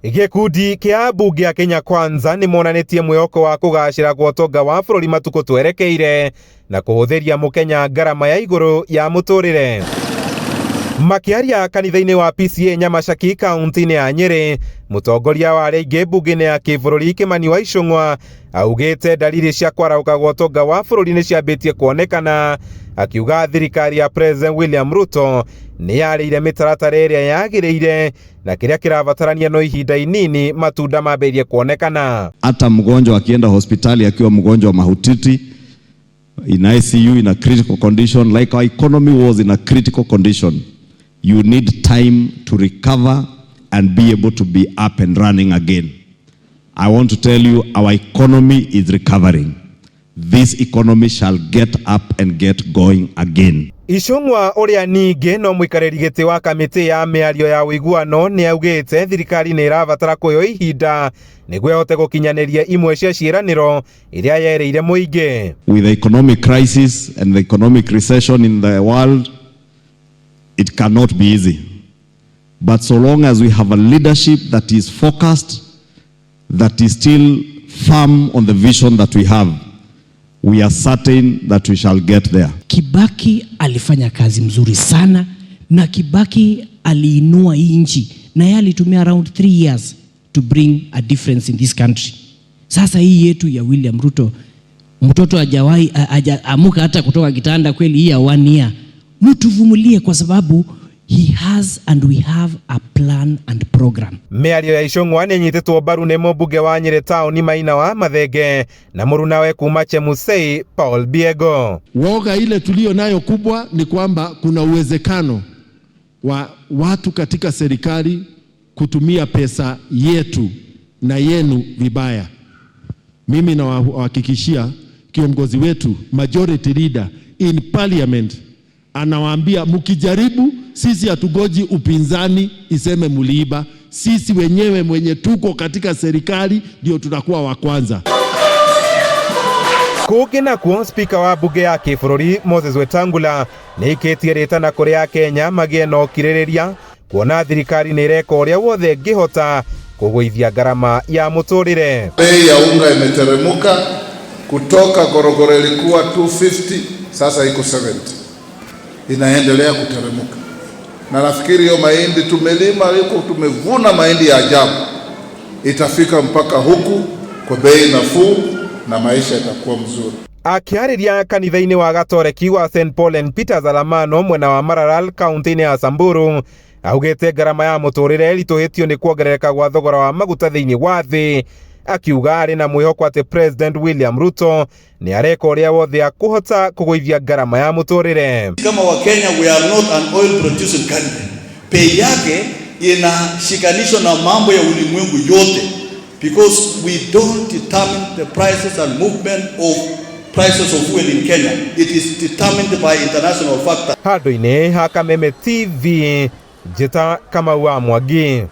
Gĩkundi kĩa ambunge a Kenya Kwanza nĩ monanĩtie mwĩhoko wa kũgacĩra kwa ũtonga wa bũrũri matukũ twerekeire na kũhũthĩria mũkenya ngarama ya igũrũ ya mũtũrĩre. Makĩaria kanitha-inĩ wa PCA Nyamacaki kaunti-inĩ ya Nyĩrĩ, mũtongoria wa arĩa aingĩ mbunge-inĩ ya kĩbũrũri Kĩmani wa Ichung'wa augĩte dalili cia kwarahũka gwa ũtonga wa bũrũri nĩ ciambĩtie kuonekana, akiuga thirikari ya President William Ruto nĩ yarĩire mĩtaratara ĩrĩa yagĩrĩire na kĩrĩa kĩrabatarania no ihinda inini matunda mambĩrĩrie kuonekana. Hata mgonjwa akienda hospitali akiwa mgonjwa mahututi in ICU in a critical condition like our economy was in a critical condition, you need time to recover and be able to be up and running again. I want to tell you our economy is recovering. This economy shall get up and get going again. Ichung'wa ũrĩa ningĩ no mũikarĩri gĩtĩ wa kamĩtĩ ya mĩario ya ũiguano nĩ augĩte thirikari nĩ ĩrabatara kũheo ihinda nĩguo ĩhote gũkinyanĩria imwe cia ciĩranĩro iria yerĩire mũingĩ. With the economic crisis and the economic recession in the world, it cannot be easy. But so long as we have a leadership that is focused, that is still firm on the vision that we have, we are certain that we shall get there. Kibaki alifanya kazi mzuri sana na Kibaki aliinua hii nchi na yeye alitumia around 3 years to bring a difference in this country. Sasa hii yetu ya William Ruto, mtoto hajawahi hajaamuka hata kutoka kitanda kweli, hii ya one year, mtuvumilie kwa sababu he has and we have a plan and program. Mĩario ya Ichung'wa nĩ ĩnyitĩtwo mbaru nĩ mũmbunge wa Nyĩrĩ taũni Maina wa Mathenge na mũrunawe kuma Chemusei Paul Biego. Woga ile tuliyo nayo kubwa ni kwamba kuna uwezekano wa watu katika serikali kutumia pesa yetu na yenu vibaya. Mimi nawahakikishia kiongozi wetu majority leader in parliament anawaambia mkijaribu, sisi hatugoji upinzani iseme muliiba. Sisi wenyewe mwenye tuko katika serikali ndio tutakuwa wa kwanza. Kũngĩ nakuo, spika wa mbunge ya kĩbũrũri Moses Wetangula nĩ aikĩtie rĩtana kũrĩ akenya magĩe na ũkirĩrĩria kuona thirikari nĩ ĩreka ũrĩa wothe ĩngĩhota kũgũithia ngarama ya mũtũrĩre. Bei ya unga imeteremuka kutoka gorogoro ilikuwa 250, sasa iko 70, inaendelea kuteremuka, na nafikiri hiyo mahindi tumelima huko, tumevuna mahindi ya ajabu, itafika mpaka huku kwa bei nafuu na maisha itakuwa mzuri. Akĩarĩria kanitha-inĩ wa Gatoreki wa St Paul and Peters Alamano mwena wa Maralal kaunti-inĩ ya Samburu, augĩte ngarama ya mũtũrĩre ĩritũhĩtio nĩ kuongerereka gwa thogora wa maguta thĩinĩ wa thĩ, akiuga arĩ na mwĩhoko atĩ President William Ruto nĩ areka ũrĩa wothe akũhota kũgũithia ngarama ya mũtũrĩre. Kama Wakenya, we are not an oil producing country. Bei yake inashikanishwa na mambo ya ulimwengu yote because we don't determine the prices and movement of prices of fuel in Kenya. It is determined by international factors. Handũ-inĩ ha Kameme TV, njĩta Kamau wa Mwangi.